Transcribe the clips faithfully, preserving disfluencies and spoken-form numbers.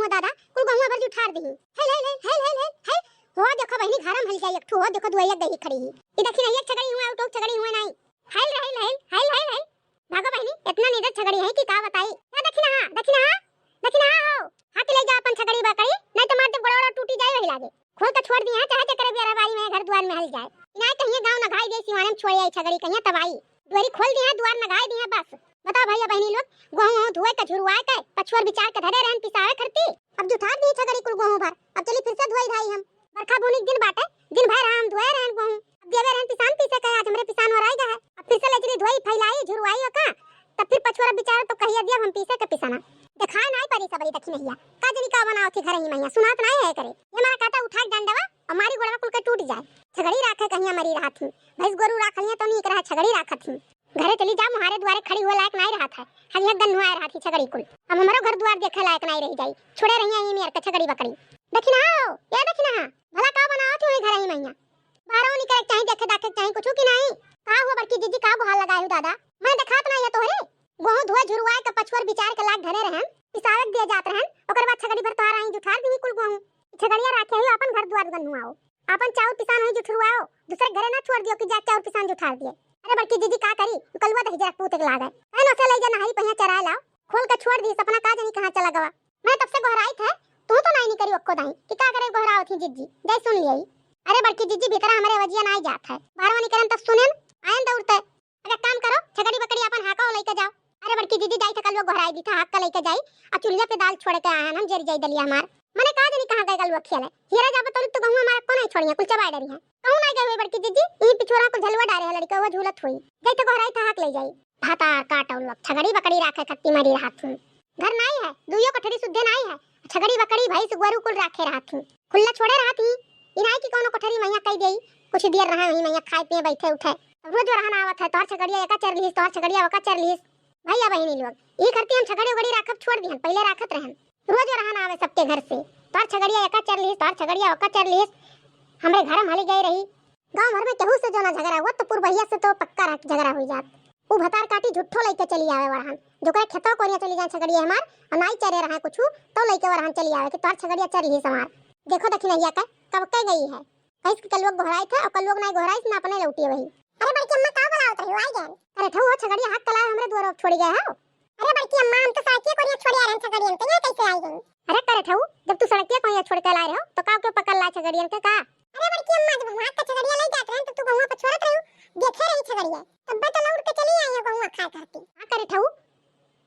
ओ दादा, कुल गहुआ भर जुठार दिही। हेल, हेल, हेल। हो देखो बहिनी, घर में हल जाई एक ठो, हो देखो दुआरिया गई खड़ी ही। ई देखी नहीं, एक छगड़ी हुआ, एक ठो छगड़ी हुआ नहीं। हेल, हेल, हेल, हेल, हेल, हेल। भागो बहिनी, इतना निडर छगड़ी है कि का बताई। या देखी ना, हाँ, देखी ना, हाँ, देखी ना, हाँ, हो। हाँ, के ले जा अपन छगड़ी बकरी, नहीं तो मार दे गोड़ा वोड़ा टूटी जाए वही लागे। खोल के छोड़ दिए हैं, चाहे जेकरे भी बारी में घर दुआर में हल जाए। इनाय कहिए गाँव नघाई दे, सिवाने में छोड़ आई छगड़ी कहिए तबाई। दुआरी खोल दिए हैं, दुआर नघाई दिए हैं, बस। बताओ भैया बहिनी लोग, गोहूँ वहूँ धुए के झुरवाए के, पछुअर बिचार के धरे रहन पिसावे खरती। अब जुठार दिए छगड़ी कुल गोहूँ भर, अब चली फिर से धुआई धाई हम। बरखा बूनी के दिन बाटे, दिन भर हम धुए रहन गोहूँ। अब देवे रहन पिसान पीसे के, आज हमरे पिसान वराई गए है। अब फिर से ले चली धुआई, फैलाई, झुरवाई ओका, तब फिर पछुअर बिचार तो कहिया दिया हम पीसे के पिसाना। देखाए नाई परी सबरी दखिनहिया, का जनी का बनावत ही घर ही मैया, सुनात नाई है करे। ये मारा काटा उठा के डंडवा, और मारी गोड़वा कुल के टूट जाए। छगड़ी राखे कहिया मरी रहत ही, भैंस गोरू राखलिए तो नहीं रहा, छगड़ी राखत ही। घरे चली जा, मुहारे दुआरे खड़ी हुए लायक नाई रहत है। हगिया गन्हुआए रहत ही छगड़ी कुल। अब हमरो घर दुआर देखे लायक नाई रह जाई। छोड़े रहिया ई मेर के छगड़ी बकरी। दखिनहा हो, या दखिनहा, भला का बनावत हो घर ही मैया? बाहरो निकले के चाही, देखे दाखे के चाही कुछ कि नाई। का हुआ बड़की जीजी, का गुहार लगाए हो दादा? मैं देखात नाई है तोहरे। गोहूँ धुआ झुरवाए के पछुअर बिचार के लाग धरे रहन, पिसावे के दिए जात रहन, ओकर बाद छगड़ी भर तोहार आई जुठार दी कुल गोहूँ। छगड़िया राखे ही अपन घर दुआर गन्हुआओ। आपन चाउर पिसान हुई जुठुरवाओ, दूसरे घरे ना छोड़ दियो कि जा चाउर पिसान जुठार दिए। अरे बड़की दीदी का करी, कलुआ दही जरा पूत के लागे। अरे नसे लई जा नहरी पहिया चराए लाओ, खोल के छोड़ दी सपना का जनी कहाँ चला गवा। मैं तब से गोहराइत है, तू तो नाई निकरी ओक्को दाई कि का करे गोहरावत ही जिज्जी, जाई सुन लियाई। अरे बड़की जिज्जी भीतरा हमरे वजिया नाई जात है, बाहरवा निकरन तब सुनेन, आयन दौड़ते। अब एक काम करो, छगड़ी बकड़ी आपन हाका हो लइके जाओ। अरे बड़की दीदी जाई था कलुआ गोहराई दी था, हाक का लइके जाई, आ चूल्हा पे दाल छोड़ के आया हम, जरी जाई दलिया हमार। मने का जनी कहाँ गए कलुआ खेले? हियरा जाबे तोरी तो गहुआ हमारा को नहीं छोड़िया, कुल चबाए डरी है। कहूँ नहीं गए हुए बड़की दीदी, यही पिछोरा को झलुआ डारे है लड़का, वो झूलत हुई। जाई तो गोहराई था हाक ले जाई। भाता काटो लोग, छगड़ी बकड़ी राखे खत्ती मारी रहत हूँ। घर नाई है, दुइयो कठरी सुद्धे नाई है, छगड़ी बकड़ी भैंस गोरू कुल राखे रहत हूँ। खुल्ला छोड़े रहत ही, ई नाई कि कौनो कोठरी मैया कई देई, कुछ देर रहे वहीं मैया खाए पिए बैठे उठे। अब रोज रहन आवत है, तोहर छगड़िया एका चर लिहिस, तोहर छगड़िया ओका चर लिहिस। भैया बहिनी लोग, ई करती हम छगड़ी उगड़ी राखब छोड़ दिहन, पहिले राखत रहन। रोज रहन आवे सबके घर से, तोहर छगड़िया एका चर लिहिस, तोहर छगड़िया ओका चर लिहिस। हमरे घर में हली गई रही, गाँव भर में केहू से जो ना झगड़ा हुआ, तो पुरबहिया से तो पक्का रह झगड़ा हुई जात। उ भतार काटी झुट्ठो लइके चली आवे वरहन, जोकरे खेतवा कोरिया चली जाए छगड़िया हमार, और नाई चरे रहे कुछु, तो लइके वरहन चली आवे कि तोहर छगड़िया चर लिहिस हमार। देखो दखिनहिया का, कब के गई है, कहिस कि कलुआ गोहराई था, और कलुआ नाई गोहराई से ना अपने लौटिए वही। अरे बड़की अम्मा का बुलावत रही हो, आई गए। अरे ठहू हो छगड़िया हाथ कलाए हमरे दुआर छोड़ी गए हो। अरे बड़की अम्मा, हम तो सड़किया कोरिया छोड़े आ रहन छगड़ियन के, यहाँ कैसे आई गई? अरे करे ठहू, जब तू सड़किया कोरिया छोड़ के लाए रहो, तो का के पकड़ ला छगड़ियन के का? अरे बड़की अम्मा, जब हम हाथ का छगड़िया ले जात रहन, तो तू गहुआ पर छोड़त रही, देखे रही छगड़िया, तब तो लौट के चली आई है गहुआ खाए खाती। हाँ करे ठहू,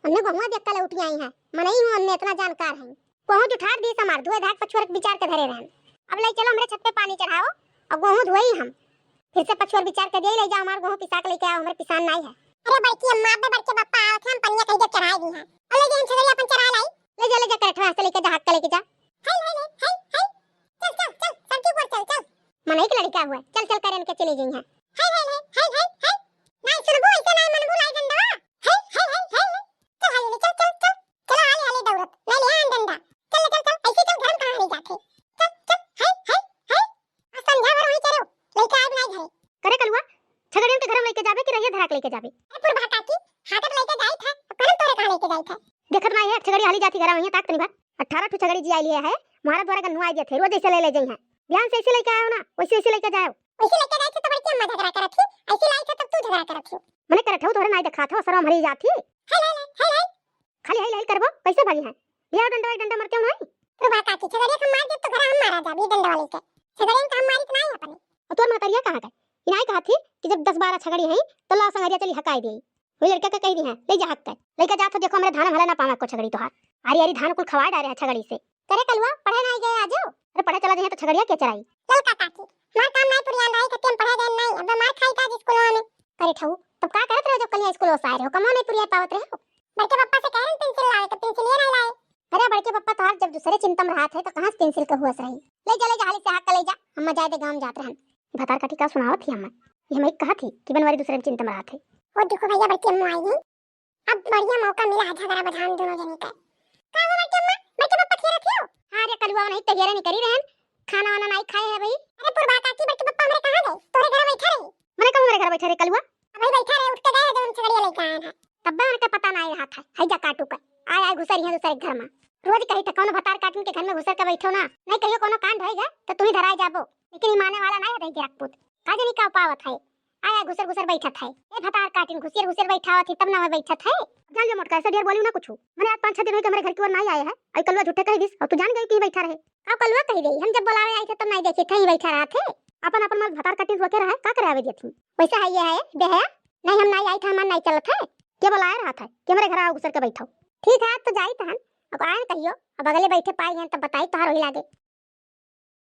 हमने गहुआ देख के लौटी आई है, मनई हूँ, हमने इतना जानकार है। गोहूँ जुठार दी समार, धुए धाक पछुअर बिचार के धरे रहन। अब ले चलो हमरे छत पे पानी चढ़ाओ और गोहूँ धोई हम। फिर से पछुअर बिचार के दे ले जाओ, हमार गोहूँ पिसा के लेके आओ, हमरे पिसान नाई है। अरे बड़की अम्मा, अबे बड़के पप्पा आवत हैं, हम पनिया कहीं जब चढ़ाए दी हैं। और ले जाए छगड़ी अपन चढ़ा लाई। ले जा, ले जा, करठवा से लेके जा, हाथ का लेके जा। हाय, हाय, हाय, हाय, हाय। चल, चल, चल, सड़की पर चल, चल। मनई के लड़का हुआ, चल, चल, करन के चली गई हैं। हाय, हाय, हाय, हाय, हाय, हाय। नाई सुनबू, ऐसे नाई मनबू, लाई डंडवा। हाय, हाय, हाय, हाय, हाय। चल, हाले, चल, चल, चल। चलो, हाले, हाले दौड़त। ले ले, हाँ, डंडा। चल, चल, चल, ऐसे चल, घर में कहाँ नहीं जाते। चल, चल, हाय, हाय, हाय। आज संध्या भर वहीं चलो, लेके आए बनाए घरे। करे कलुआ, छगड़ियन के घर में लेके जाबे कि रहिए धरा के लेके जाबे? अरे पुरबा काकी, हाकत लेके जाई था, अब कहन तोरे कहाँ लेके जाई था? देखत ना है, छगड़ी हाली जाती घर में, ताक तनी भर। अठारह ठो छगड़ी जी आई लिए है, मुहारा दुआरा गन्नू आई जाते, रोज ऐसे ले ले जाई है। बिहान से ऐसे लेके आयो ना, वैसे ऐसे लेके जाओ। वैसे लेके जाई थे तो बड़की अम्मा झगड़ा करत थी, ऐसे लाई था तब तू झगड़ा करत थी। मने करत हूँ, तोहरे नाई देखात हो, शरम हरी जात ही। हाय, हाय, हाय, हाय। खाली हाय, हाय करबो, कैसे भागी है? लिया डंडा, एक डंडा मरते हो नहीं? तो बा काकी, छगड़िया के मार दे तो घर हम मारा जाबी डंडा वाले के। छगड़िया के हम मारी तो नहीं अपने। और तोर महतरिया कहाँ गए? इनाई कहा थी कि जब दस बारह छगड़ी हैं, तो ला संगरिया चली हकाई दे। वही लड़का के कह दी है, ले जा हक कर। लड़का जात हो, देखो हमरे धान भला ना पावा को छगड़ी तोहार। आरी आरी धान कुल खवाए डारे है छगड़ी से। करे कलुआ, पढ़े नहीं गए आज? अरे पढ़े चला जाए तो छगड़िया के चराई? ललका काकी, हमार काम नहीं पुरियान रही, खत्म पढ़े गए नहीं, अब मार खाई का स्कूल में। करे ठहू, तब का करत रहो जब कलिया स्कूल से आए रहो, कमो नहीं पुरिया पावत रहो? बड़के पप्पा से कह रहे पेंसिल लावे, तो पेंसिल ये नहीं लाए। अरे बड़के पप्पा तोहार जब दूसरे चिंता में रहत है, तो कहाँ से पेंसिल के हुआ से रही? ले जा, ले जा, हाली से हाक के ले जा, हम जाए दे गाँव जात रहन। भतार काटी का सुनावत थी अम्मा, ये हम एक कहा थी कि बनवारी दूसरे में चिंता में रहत है। वो देखो भैया, बड़की अम्मा आई गई। अब बढ़िया मौका मिला है झगड़ा बझान दोनों जनी का। का हो बड़की अम्मा, बड़के पप्पा खेलत हो? हाँ रे कलुआ, नहीं तैयारी नहीं करी रहन, खाना वाना नहीं खाए है भाई। अरे पुरबा काकी, बड़के पप्पा हमरे कहाँ गए? तोरे घर बैठा रहे। मने कहूँ मेरे घर बैठा रहे कलुआ? अबे बैठा रहे, उठ के गए, जब हम छगड़िया लेके आए हैं। तब बे उनके पता नहीं रहा था, है जा काटू का। आए आए घुसर यहाँ दूसरे घर में। रोज कही था, कौनो भतार काटिन के घर में घुसर के बैठो ना, नहीं कहियो कौनो कांड होइगा तो तुही धराए जाबो। लेकिन ई माने वाला नहीं है, दही के रखपूत। का जानी का पावत है, आया घुसर घुसर बैठत है। ए भतार काटिन घुसियर घुसियर बैठावत ही, तब ना मैं बैठत है। जान जो मोटका, ऐसे ढेर बोलियो ना कुछ। मने आज पाँच छह दिन होइगा हमरे घर की ओर नहीं आए है। आई कलुआ झूठे कही दिस और तू जान गई कि बैठा रहे। का कलुआ कही दे, हम जब बोलावे आई थे तब नहीं देखे थे, यहीं बैठा रहा थे। अपन अपन मर्द भतार काटिन रोके रहा है, का करे आवे दिया थी? वैसे है ये है, बेहया। नहीं हम नहीं आई था, हमार नहीं चलत है। के बोलाए रहा था कि हमरे घर आओ घुसर के बैठो। ठीक है, तो जाई तहन। अब आए न कहियो, अब अगले बैठे पाई हैं तब बताई तोहार वही लागे।